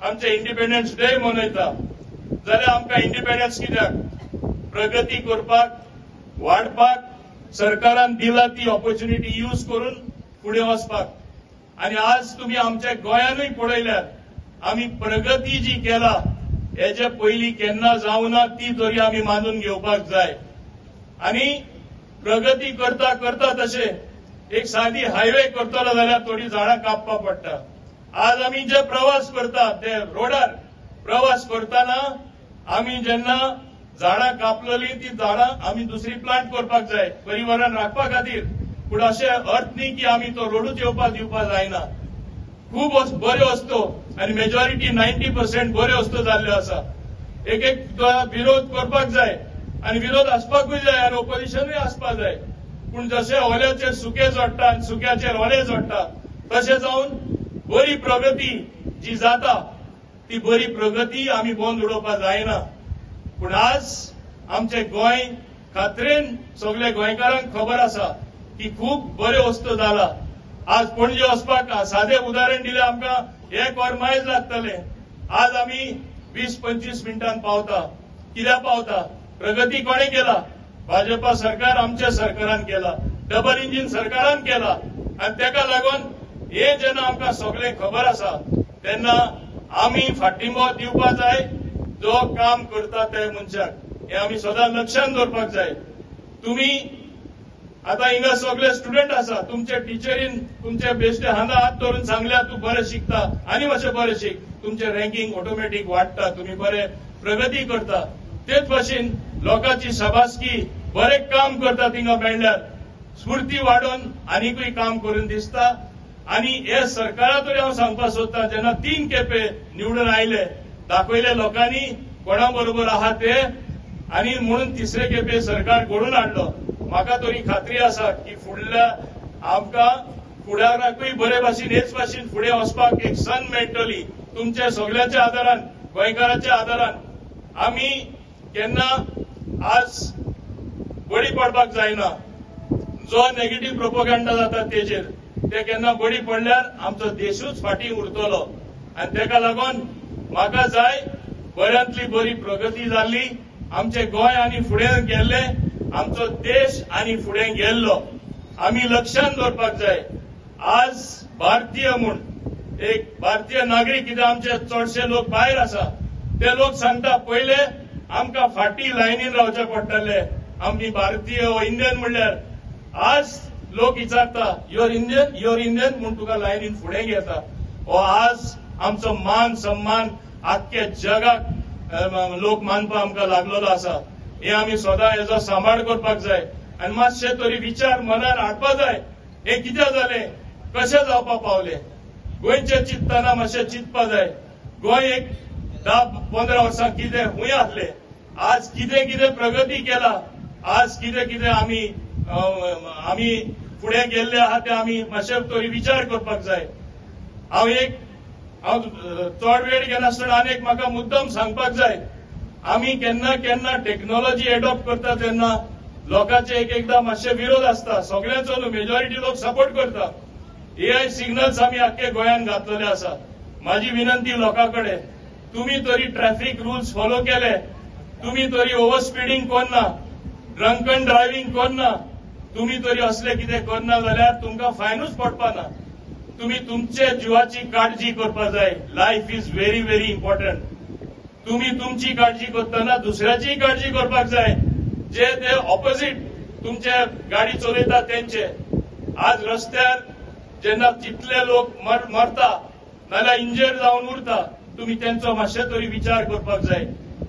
आमचे independence day मनयता. जाल्यार आमकां इंडिपेंडन्स कित्याक? प्रगती करपाक, वाडपाक, सरकारान दिला ती ऑपॉर्च्युनिटी यूज करून फुडें वचपाक. आनी आज तुमी आमच्या गोंयानूय पळयल्यार आमी प्रगती जी केला हेजे पयलीं केन्ना जावना ती तरी आमी मानून घेवपाक जाय. आनी प्रगती करता करता तशें एक सादी हायवे करतलो जाल्यार थोडी झाडां कापपाक पडटा. आज आमी जे प्रवास करता ते रोडार प्रवास करतना आमी जेन्ना झाडां कापलेली ती झाडां आमी दुसरी प्लांट करपाक जाय पर्यावरण राखपा खातीर. पूण अशें अर्थ न्ही की आमी तो रोडूच येवपाक दिवपाक जायना. खूब बऱ्यो वस्तू आनी मेजॉरिटी 90% बऱ्यो वस्तू जाल्ल्यो आसा. एक एक विरोध करपाक जाय आनी विरोध आसपाकूय जाय आनी ओपोजिशनूय आसपाक जाय. पूण जशें ओल्याचेर सुकें जोडटा आनी सुक्याचेर ओले जोडटा तशें जावन बरी प्रगती जी जाता ती बरी प्रगती आमी बंद उडोवपाक जायना. पूण आज आमचें गोंय खात्रेन सगल्या गोंयकारांक खबर आसा की खूब बऱ्यो वस्तू जाला. आज पणजे वचपाक सादें उदाहरण दिलें आमकां 1 वर मायज लागतलें, आज आमी 20-25 मिनटान पावता. कित्याक पावता? प्रगती कोणें केला? भाजपा सरकार आमच्या सरकारान केला, डबल इंजीन सरकारान केला. आनी तेका लागून हे जेन्ना आमकां सगळें खबर आसा तेन्ना आमी फाटिंबो दिवपा जाय जो काम करता त्या मनशाक. हे आमी सदां लक्षांत दवरपाक जाय. तुमी आतां हिंगा सगळे स्टुडंट आसा, तुमचे टिचरीन तुमचे बेश्टे हांगा हात धरून सांगल्या तूं बरें शिकता आनी मातशें बरें शीक, तुमचें रँकींग ऑटोमॅटीक वाडटा, तुमी बरें प्रगती करता. तेच भाशेन लोकांची शाबासकी, बरें काम करता थिंगा मेळ्ळ्यार स्फूर्ती वाडोवन आनीकूय काम करून दिसता. आनी हे सरकारा तरी हांव सांगपाक सोदता, जेन्ना 3 खेपे निवडून आयले दाखयले लोकांनी कोणा बरोबर आहा ते, आनी म्हणून तिसरे खेपे सरकार घडोवन हाडलो. म्हाका तरी खात्री आसा की फुडल्या आमकां फुडाराकूय बरे भाशेन हेच भाशेन फुडें वचपाक एक संद मेळटली तुमच्या सगळ्यांच्या आदारान, गोंयकाराच्या आदारान. आमी केन्ना आज बळी पडपाक जायना. जो नेगेटीव प्रोपोगंडा जाता तेजेर ते केन्ना बळी पडल्यार आमचो देशूच फाटीं उरतलो. आनी तेका लागून म्हाका जाय बऱ्यांतली बरी प्रगती जाल्ली, आमचें गोंय आनी फुडें गेल्लें, आमचो देश आनी फुडें गेल्लो. आमी लक्षांत दवरपाक जाय आज भारतीय म्हूण एक भारतीय नागरीक, कित्याक आमचे चडशे लोक भायर आसा ते लोक सांगता पयले आमकां फाटीं लायनीन रावचें पडटलें आमी भारतीय वो इंडियन म्हणल्यार. आज लोक विचारता your Indian, your Indian म्हूण तुका लायनीन फुडें घेता. हो आज आमचो मान सन्मान आख्खे जगाक लोक मानपाक आमकां लागलेलो आसा. हे आमी सदां हेजो सांबाळ करपाक जाय आनी मातशे तरी विचार मनान हाडपा जाय. हे कित्याक जालें, कशें जावपाक पावलें, गोंयचें चिंततना मातशें चिंतपा जाय. गोंय एक 10-15 वर्सां कितें खूंय आसलें, आज कितें कितें प्रगती केला, आज कितें कितें आमी आमी फुडें गेल्ले आहा ते आमी मातशे तरी विचार करपाक जाय. हांव चड वेळ घेनासतना आनी एक म्हाका मुद्दम सांगपाक जाय. आमी केन्ना केन्ना टेक्नॉलॉजी एडॉप्ट करता तेन्ना लोकांचे एक एकदां मातशे विरोध आसता, सगळ्यांचो न्हू, मेजॉरिटी लोक सपोर्ट करता. एआय सिग्नल्स आमी आख्खे गोंयांत घातलेले आसा. म्हाजी विनंती लोकां कडेन, तुमी तरी ट्रॅफिक रुल्स फॉलो केले, तुमी तरी ओवर स्पिडींग करना, ड्रंकन ड्रायव्हिंग करना, तुमी तरी असले कितें करना जाल्यार तुमकां फायनूच पडपा ना. तुमी तुमचे जिवाची काळजी करपा जाय. Life is very very important. तुमी तुमची काळजी करतना दुसऱ्याचीय काळजी करपाक जाय, जे ते ऑपोजिट तुमचे गाडी चलयता तेंचे. आज रस्त्यार जेन्ना जितले लोक मरता नाल्यार इंजर्ड जावन उरता, तुमी तेंचो मातशे तरी विचार करपाक जाय.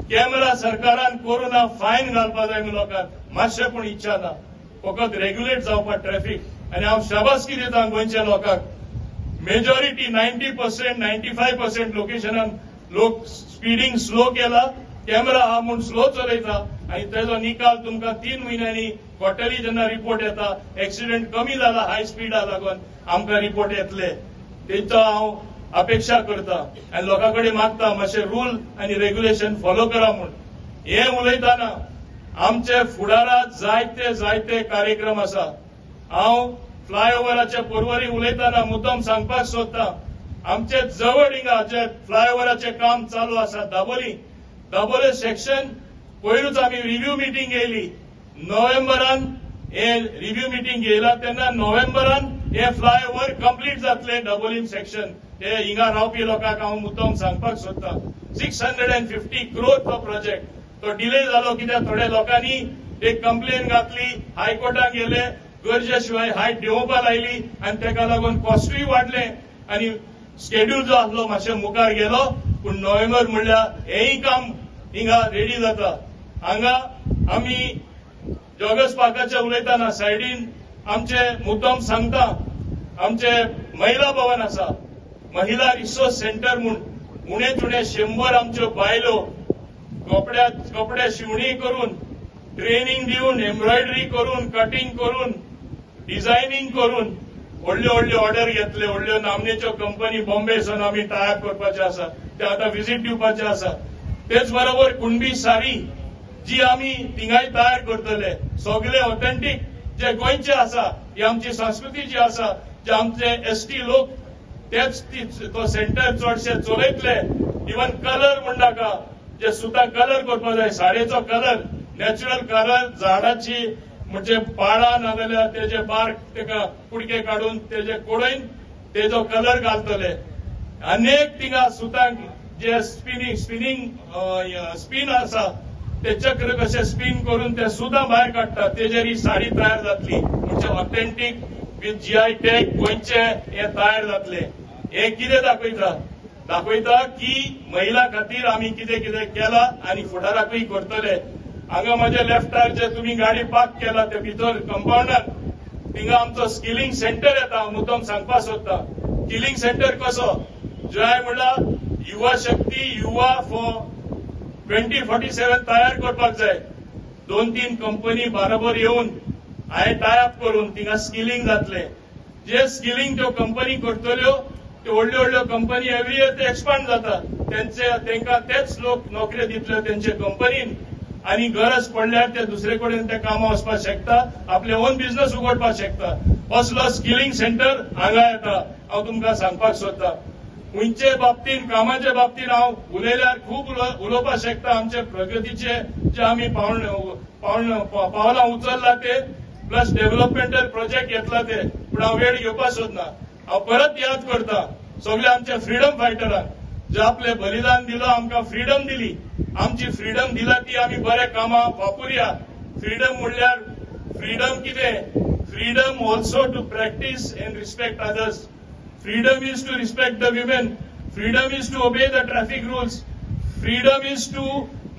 कॅमेरा सरकारान करुना फायन घालपाक जाय लोकांक, मातशें पूण इच्छा ना, फकत रेग्युलेट जावपाक ट्रॅफिक. आनी हांव शाबासकी दिता गोंयच्या लोकांक, मेजॉरिटी 90% 95% लोकेशनान लोक स्पिडींग स्लो केला, कॅमेरा आहा म्हूण स्लो चलयता आनी तेजो निकाल तुमकां 3 म्हयन्यांनी क्वॉर्टरली जेन्ना रिपोर्ट येता एक्सिडंट कमी जाला हाय स्पिडा लागून आमकां रिपोर्ट येतले. तेंचो हांव अपेक्षा करता आनी लोकां कडेन मागता मातशे रूल आनी रेग्युलेशन फॉलो करा म्हूण. हे उलयतना आमचे फुडारात जायते जायते कार्यक्रम आसा. हांव फ्लायओव्हराचे पर्वरी उलयतना मुद्दम सांगपाक सोदता, आमचे जवळ हिंगा जे फ्लायओव्हराचें काम चालू आसा दाबोली, दाबोले सेक्शन पयरूच आमी रिव्ह्यू मिटींग घेयली. नोव्हेंबरान हे रिव्ह्यू मिटींग घेयला तेन्ना नोव्हेंबरान हे फ्लायओव्हर कंप्लीट जातले दाबोलीम सेक्शन. हे हिंगा रावपी लोकांक हांव मुद्दम सांगपाक सोदता, 650 क्रोर तो प्रोजेक्ट. तो डिले जालो कित्याक थोड्या लोकांनी एक कंप्लेन घातली, हायकोर्टात गेले, गरजे शिवाय हायट देंवोवपा लायली आनी तेका लागून कॉस्टूय वाडले आनी स्केड्यूल जो आसलो मातशें मुखार गेलो. पूण नोव्हेंबर म्हणल्यार हेंय काम हिंगा रेडी जाता. हांगा आमी जॉगर्स पार्काचे उलयतना सायडीन आमचे मुद्दम सांगता, आमचे महिला भवन आसा, महिला रिसोर्स सेंटर म्हूण. उणेच उणे 100 आमच्यो बायलो कपड्या कपडे शिवणी करून, ट्रेनिंग दिवन, एम्ब्रॉयडरी करून, कटिंग करून, डिझायनिंग करून व्हडल्यो व्हडल्यो ऑर्डर घेतले. व्हडल्यो नामनेच्यो कंपनी बॉम्बे सून आमी टायअप करपाचे आसा, ते आतां विजीट दिवपाचे आसा. तेच बरोबर कुणबी सारी जी आमी थिंगाय तयार करतले, सगळे ऑथेंटीक जे गोंयचे आसा, ही आमची संस्कृती जी आसा, जे आमचे एसटी लोक तेच तो सेंटर चडशे चलयतले. इवन कलर म्हणनाका, जे सुतां कलर करपाक जाय, साडयेचो कलर, नॅचरल कलर, झाडाची म्हणजे पाळां नाजाल्यार तेजे बार्क तेका कुडके काडून तेजे कोडोवन तेजो कलर घालतले. अनेक थिंगा सुतांक जे स्पिनींग स्पिनींग स्पिन आसा, ते चक्र कशे स्पिन करून ते सुद्दां भायर काडटात, तेजेर ही साडी तयार जातली. म्हणजे ऑथेंटीक विथ जीआय टॅग गोंयचे हे तयार जातले. हे कितें दाखयता? दाखयता की महिला खातीर आमी कितें कितें केलां आनी फुडाराकूय करतले. हांगा म्हज्या लेफ्टार जे तुमी गाडी पार्क केला ते भितर कंपाउंडान थिंगा आमचो स्किलिंग सेंटर येता. हांव मुद्दम सांगपाक सोदता, स्किलिंग सेंटर कसो जय म्हणल्यार युवा शक्ती, युवा फॉर 2047 तयार करपाक जाय. दोन तीन कंपनी बरोबर येवन हांवें टायअप करून थिंगा स्किलिंग जातलें. जे स्किलिंग त्यो कंपनी करतल्यो, त्यो व्हडल्यो व्हडल्यो कंपनी एवरी इयर ते एक्सपांड जाता. तेंचे तांकां तेच लोक नोकऱ्यो दितले तेंचे कंपनीन आनी गरज पडल्यार ते दुसरे कडेन ते कामां वचपाक शकता, आपले ओन बिझनस उगडपाक शकता. असलो स्किलिंग सेंटर हांगा येता. हांव तुमकां सांगपाक सोदता, खंयचे बाबतीन, कामाचे बाबतीन हांव उलयल्यार खूब उलोवपाक शकता. आमचे प्रगतीचे जे आमी पावण पावण पावलां उचलला ते, प्लस डेव्हलपमेंटल प्रोजेक्ट घेतला ते, पूण हांव वेळ घेवपाक सोदना. हांव परत याद करता सगळे आमच्या फ्रिडम फायटरांक, जे आपले बलिदान दिलो, आमकां फ्रिडम दिली. आमची फ्रिडम दिला ती आमी बऱ्या कामां वापरुया. फ्रिडम म्हणल्यार फ्रिडम कितें? Freedom also to practice and respect others. Freedom is to respect the women. Freedom is to obey the traffic rules. Freedom is to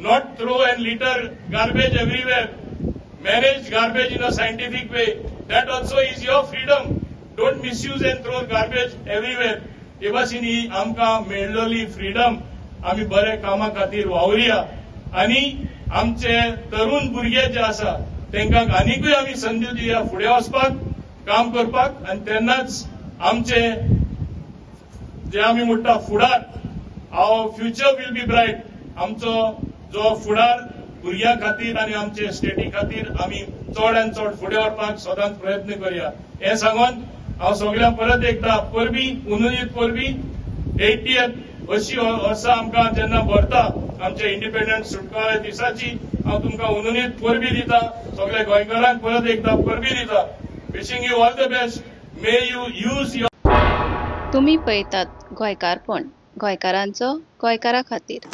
not throw and litter garbage everywhere. Manage garbage in a scientific way. That also is your freedom. Don't misuse and throw garbage everywhere. हे भाशेन ही आमकां मेळलेली freedom आमी बऱ्या कामा खातीर वावरुया आनी आमचे तरुण भुरगे जे आसा तांकां आनिकूय आमी संदी दिवया फुडें वचपाक, काम करपाक. आनी तेन्नाच आमचे जे आमी म्हणटा फुडार, our future will be bright. आमचो जो फुडार भुरग्यां खातीर आनी आमचे स्टेटी खातीर आमी चड आनी चड फुडें व्हरपाक सदांच प्रयत्न करुया, हें सांगून हांव सगल्यांक परत एकदां परबीं, उनुनीत परबीं. 80th अशी वर्सां आमकां जेन्ना भरता आमच्या इंडिपेंडन्स सुटका दिसाची, हांव तुमकां उनुनीत परबीं दिता. सगल्या गोंयकारांक परत एकदां परबीं दिता. Wishing you all the best. May you use your तुमी पळयतात गोंयकारपण, गोंयकारांचो गोंयकारा खातीर.